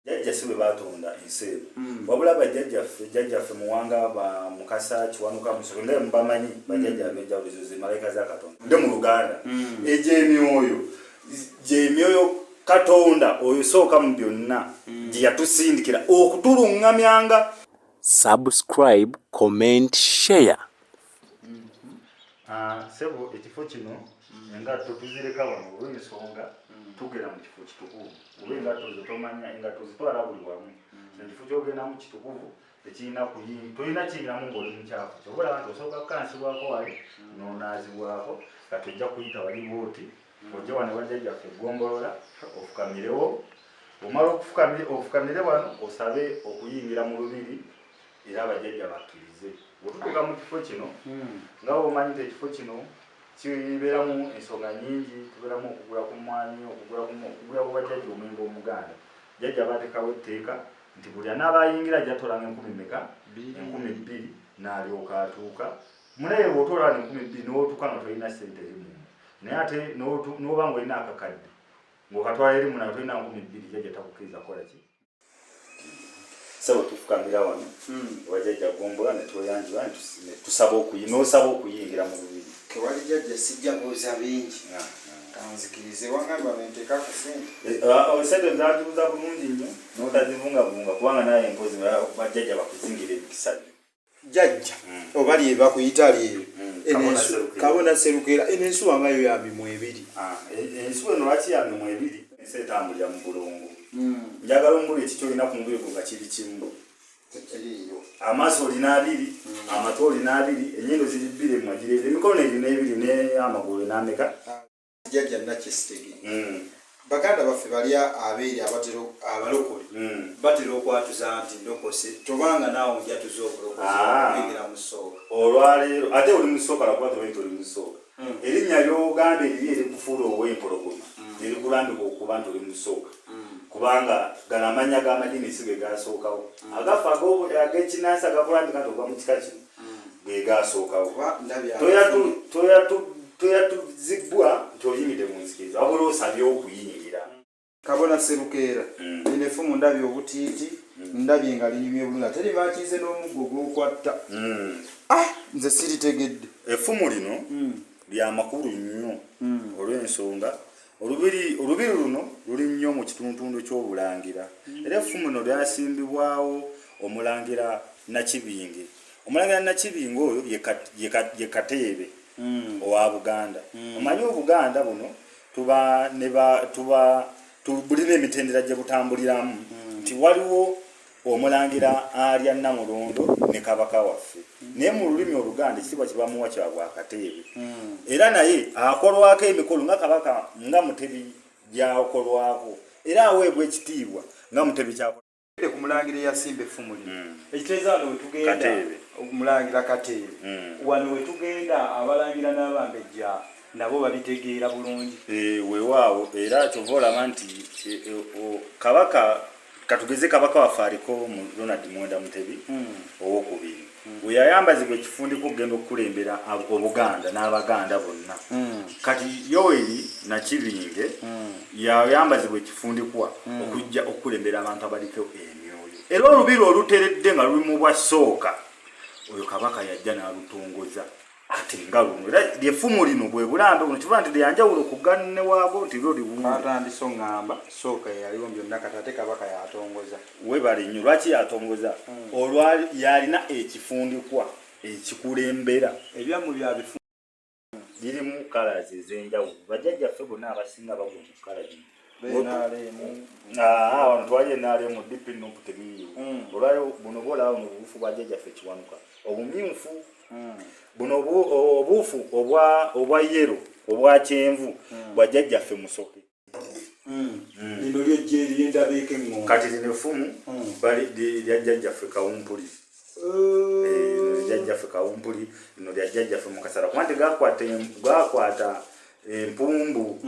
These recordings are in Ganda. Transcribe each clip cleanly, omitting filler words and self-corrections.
Jjajja si bwe baatonda ensi eno, wabula bajjajjaffe, jjajjaffe Muwanga, ba Mukasa, Kiwanuka, Musoke, nga mubamanyi, bajjajja ab'enjawulo, ezo ze malayika za Katonda. Nde mu Luganda, egyo emyoyo gyemyoyo Katonda oyo sooka mu byonna gye yatusindikira okutuluŋŋamyanga. Subscribe, comment, share. Ah, sebo, ekifo kino engatto tuzireka wano olw'ensonga tugera mu kifo kitukuvu, oba engatto zo tomanya, engatto zitwala buli wamu. Kino kifo kyogendamu kitukuvu, tekirina kuyingi, tolina kiyingiramu ng'oli mukyafu. Kyova olaba nti osooka kukansibwako wali n'onaazibwako. Kati ojja kuyita wali bwoti, ojja wano bajjajjaffe eggombolola, ofukamirewo. Omala ofukamire wano, osabe okuyingira mu lubiri, era abajjajja bakkirize. Bwetutuuka mu kifo kino, nga bwomanyi nti ekifo kino kibeeramu ensonga nyingi, tubeeramu okugula ku mmwanyi, okugula ku bajjajja omwenge omuganda. Jjajja bateekawo etteeka nti buli anaaba ayingira ajja tolanga 10,000 meka? 2000, n'alyoka atuuka. Munaye bw'otoola wano 2000 n'otuuka nga tolina ssente eri munda, naye ate n'oba ng'olina akakadde ng'okatwala eri munda nga tolina 2000, jjajja takukkiriza kukola ki. Sebo, tufukamira wano wajjajja gombola ne tweyanjula ne tusaba n'osaba okuyingira mu lubiri. Tewali jjajja, sijja buuza bingi, kanzikirize. Wangamba benteeka ku sente. Sente nzazibuza bulungi nnyo n'otazivungavunga, kubanga naye empozi bajjajja bakuzingira ebikisa byo. Jjajja, oba lye bakuyita lyero? Kabona Serukera. Kabona Serukeera, eno ensuwa nga yo ya mimwa ebiri. Ah, ensuwa eno lwaki ya mimwa ebiri? Ensi etambulira mu bulongo. Njagala omubuli eki kyolina ku mubiri gwo nga kiri kimu. Tekiriiyo. Amaaso olina abiri, amatu olina abiri, ennyindo ziri bbiri, emimwa giri ebiri, emikono erina ebiri, n'amagulu n'ameka? Jjajja Nakisitege, baganda baffe bali abeeri abatera abalokole batera okwatuza nti ndokose, tobanga naawe njatuza obulokozi okuyingira mu ssooka. Olwaleero ate oli musooka lwakuba tomanyi nti oli musooka. Erinnya ly'ogamba eriri erikufuula ow'empologoma nerikulambika okuba nti oli musooka, kubanga gano amannya g'amadiini si ge gasookawo. Agafa ag'ekinansi agakulambika nti ova mu kika kino ge gasookawo. Kuba ndabye Toyatuzibwa nti oyingidde mu nzikiriza, wabula osabye okuyingira. Kabona Serukeera, lino effumu ndabye obutiiti, ndabye nga linyumye bulungi ate limakinze n'omuggo gw'okwatta. Ah, nze siritegedde. Effumu lino lya makulu nnyo olw'ensonga olubiri luno luli nnyo mu kituntundu ky'obulangira, era effumu lino lyasimbibwawo omulangira Nakibinge. Omulangira Nakibinge oyo ye Kateebe owa Buganda. Omanyi Obuganda buno tuba ne tuba bulina emitendera gye butambuliramu, nti waliwo omulangira alya Namulondo ne kabaka waffe, naye mu lulimi Oluganda ekitiibwa kye bamuwa kya bwakateebe, era naye akolwako emikolo nga kabaka, nga Mutebi gyakolwako, era aweebwa ekitiibwa nga Mutebi kyakola. Ku mulangira eyasimba effumu lino, ekitegeeza wano wetugenda Kateebe. Omulangira Kateebe, wano wetugenda abalangira n'abambejja nabo babitegeera bulungi. Weewaawo, era kyova olaba nti kabaka, katugeze kabaka waffe aliko mu Ronald Mwenda Mutebi Owokubiri, we yayambazibwa ekifundiko okugenda okukulembera Obuganda n'Abaganda bonna. Kati Yoweri Nakibinge yayambazibwa ekifundikwa okujja okukulembera abantu abaliko emyoyo, era olubiri oluteredde nga luli mu bwasooka, oyo kabaka yajja n'alutongoza ate nga luno, era lyefumu lino bwe bulambe buno, kiva nti lyanjawulo ku ganne waago nti lyo liwunde. Batandise oŋŋamba sooka eyaliwo mu byonna, kati ate kabaka yatongoza. Webale nnyo. Lwaki yatongoza? Olwa yalina ekifundikwa ekikulembera. Ebyammwe bya bifu. Lirimu colors ez'enjawulo. Bajjajjaffe bonna abasinga bagwa mu color gino. BNRM. Ah, wano twali NRM, DP, NUP tebiriiwo. Olwaleero buno bwolaba buno obuufu bwa jjajjaffe Kiwanuka obumyufu, buno obuufu obwa yellow, obwa kyenvu, bwa jjajjaffe Musoke. Lino lyojja eryendabeeko eŋŋombe. Kati lino effumu lya jjajjaffe Kawumpuli. Lino lya jjajjaffe Kawumpuli, lino lya jjajjaffe Mukasala, kuba nti gakwata empumbu,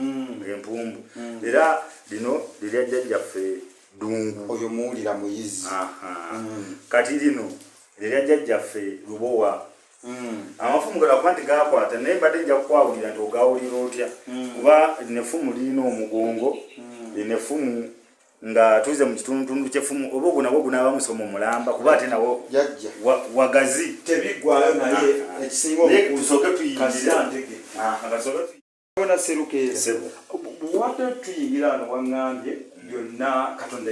empumbu. Era lino lirya jjajjaffe Ddungu. Oyo muwulira muyizi. Aha. Kati lino lirya jjajjaffe Lubowa. Amafumu gala kuba nti gakwata, naye mbadde nja kukwawulira nti ogawulira otya, kuba lino effumu lirina omugongo. Lino effumu nga tuze mu kitundutundu ky'effumu, oba ogwo nagwo gunaaba musomo mulamba, kuba ate nawo Jajja. wagazi. Tebiggwayo, naye ekisinga Naye obukulu tusooke tuyingire. Kasita ntege. Ah, kasooke Bona Serukeera. Sebo. Wadde tuyingira wano, waŋŋambye byonna Katonda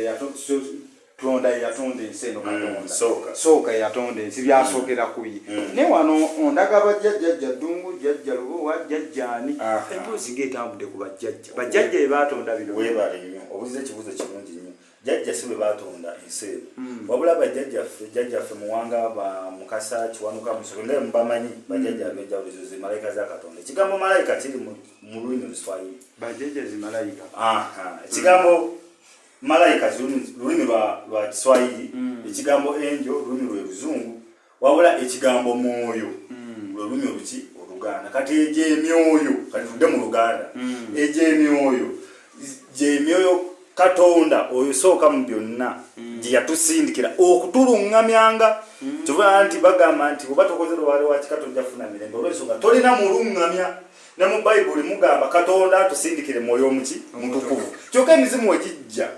Tonda yatonda ensi eno, Katonda. Sooka. Sooka yatonda ensi, byasookera ku ye. Naye wano ondaga bajjajja Ddungu, jjajja Lubowa, jjajjaani. Emboozi ng'etambudde ku bajjajja. Bajjajja be baatonda bino? Weebale nnyo, obuuziza ekibuuzo kirungi nnyo. Jjajja si bwe baatonda ensi eno, wabula bajjajjaffe, jjajjaffe Muwanga, ba Mukasa, Kiwanuka, Musoke, nga mubamanyi, bajjajja ab'enjawulo. Ezo ze malayika za Katonda. Ekigambo malayika kiri mu lulimi Luswayiri. Bajjajja zimalayika? Aha, ekigambo malayika lulimi lwa Kiswahili, ekigambo angel lulimi lwe Luzungu, wabula ekigambo mwoyo lwe lulimi oluki? Oluganda. Kati egyo emyoyo, kati tudde mu Luganda, egyo emyoyo gyemyoyo Katonda oyo sooka mu byonna gye yatusindikira okutuluŋŋamyanga. Kyova nti bagamba nti oba tokoze lubaale wa kika tojja kufuna mirembe, olwensonga tolina muluŋŋamya. Ne mu Bayibuli mugamba Katonda atusindikire mwoyo omuki? Mutukuvu. Kyokka emizimu wegijja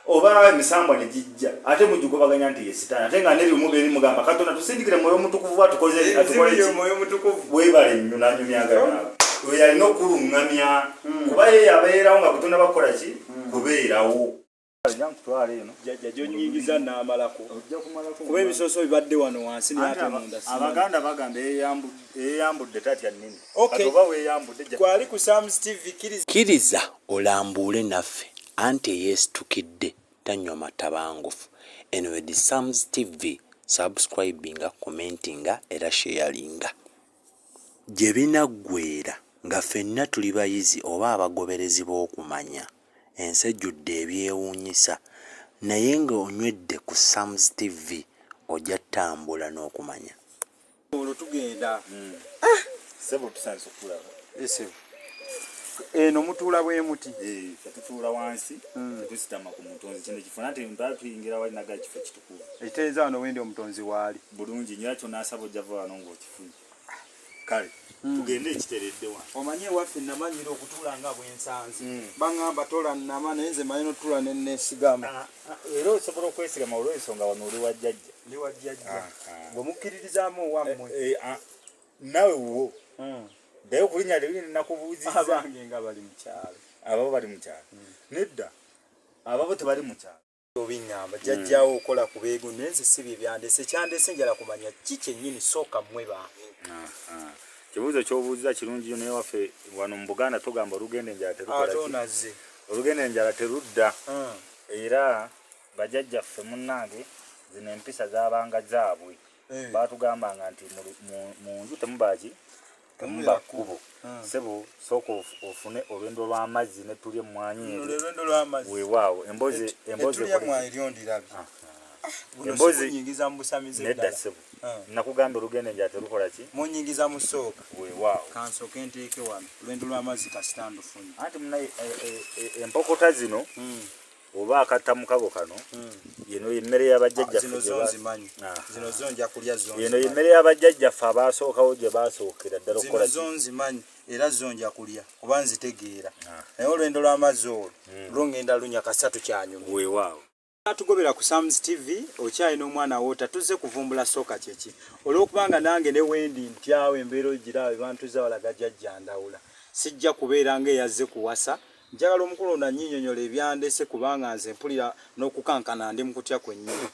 oba emisambwa ne gijja, ate mugigobaganya nti ye Sitaani, ate nga nebimu beri mugamba Katonda tusindikire mwoyo omutukuvu atukoze atukole ki? Mwoyo mutukuvu. Weebale nnyo, nanyumyaga naawe. Oyo alina okuluŋŋamya, kuba ye yabeerawo nga kutonda bakukola ki? Kubeerawo. Nkutwala eno. Jjajja, gyonyingiza naamalako. Ojja kumalako. Kuba ebisooso bibadde wano wansi, naye ate munda simanyi. Abaganda bagamba eyeyambudde tatya nnimi. Okay. Kati oba weeyambudde Kwali ku Sams TV, kkiriza. Kkiriza olambuule naffe, anti eyeesitukidde tanywa matabangufu. Eno ye The Sams TV. Subscribinga, commentinga era sharinga. Gye binaggweera nga ffenna tuli bayizi oba abagoberezi b'okumanya. Ensi ejjudde ebyewuunyisa, naye nga onywedde ku Sams TV ojja ttambula n'okumanya. Olwo tugenda. Sebo, tusanyusa okulaba. Ese eno mutuula bwe muti? Eh, ffe tutuula wansi, tetusitama ku mutonzi. Kino kifuna nti mpaa tuyingira wali naga kifo kitukuvu. Ekitegeeza wano wendi omutonzi waali. Bulungi nnyo, era kyonaasaba ojja va wano ng'okifunye. Kale tugende, ekiteredde wano. Omanye ewaffe namanyira okutuula nga bwensanze. Baŋŋamba tola nnama, naye nze manyi notuula neneesigama. Ah, ah, era osobola okwesigama olw'ensonga wano oli wa jjajja. Ndi wa jjajja. Ah. Gwe mukkiririzaamu owammwe? Eh, ah, naawe wuwo ddayo okulinnya liri nakubuuzizza. Abange nga bali mu kyalo. Ababo bali mu kyalo? Nedda, ababo tebali mu kyalo. Obiŋŋamba jjajjaawo okola ku beegu, naye nze si bye byandese. Kyandese njala kumanya ki kyennyini sooka mmwe baani. Kibuuzo kyobuuziza kirungi nnyo, naye waffe wano mu Buganda tugamba olugenda enjala terukola Ate ki? onazze. Olugenda enjala terudda. Era bajjajjaffe munnange, zino empisa zabanga zaabwe. Batugambanga nti mu nju temuba ki? Temuba kkubo. Sebo, sooka ofune olwendo lw'amazzi ne tulya emmwanyi Luno eryo. lwe lwendo lw'amazzi? Weewaawo, emboozi emboozi Etulya emmwanyi lyondirabye. Buno sikunyingiza mu busamize Nedda ddala. ssebo, nakugambye olugenda enjala terukola ki? Munyingiza mu sooka. Weewaawo. Kansooke nteeke wano olwendo lw'amazzi, kasita ndufunye. Anti munaye, empokota zino oba akattamukago kano, yeno yemmere y'abajjajjaffe. Zino zo nzimanyi. Zino zo nja kulya zo. Yeno nzimanyi. yemmere y'abajjajjaffe abasookawo gye basookera ddala Zino okukola ki? zo nzimanyi era zo nja kulya kuba nzitegeera, naye olwendo lw'amazzi olwo lwo ngenda lunya kasatu kyanyuma. Weewaawo. Atugobera ku Sams TV, okyalina omwana woota. Tuzze kuvumbula sooka kyeki, olwokubanga nange ne wendi ntyawo embeera ogiraba ebantuza walaga jjajja ndawula. Sijja kubeera ng'eyazze kuwasa. Njagala omukulu ono annyinyonyola ebyandese, kubanga nze mpulira n'okukankana, ndi mu kutya kwennyini.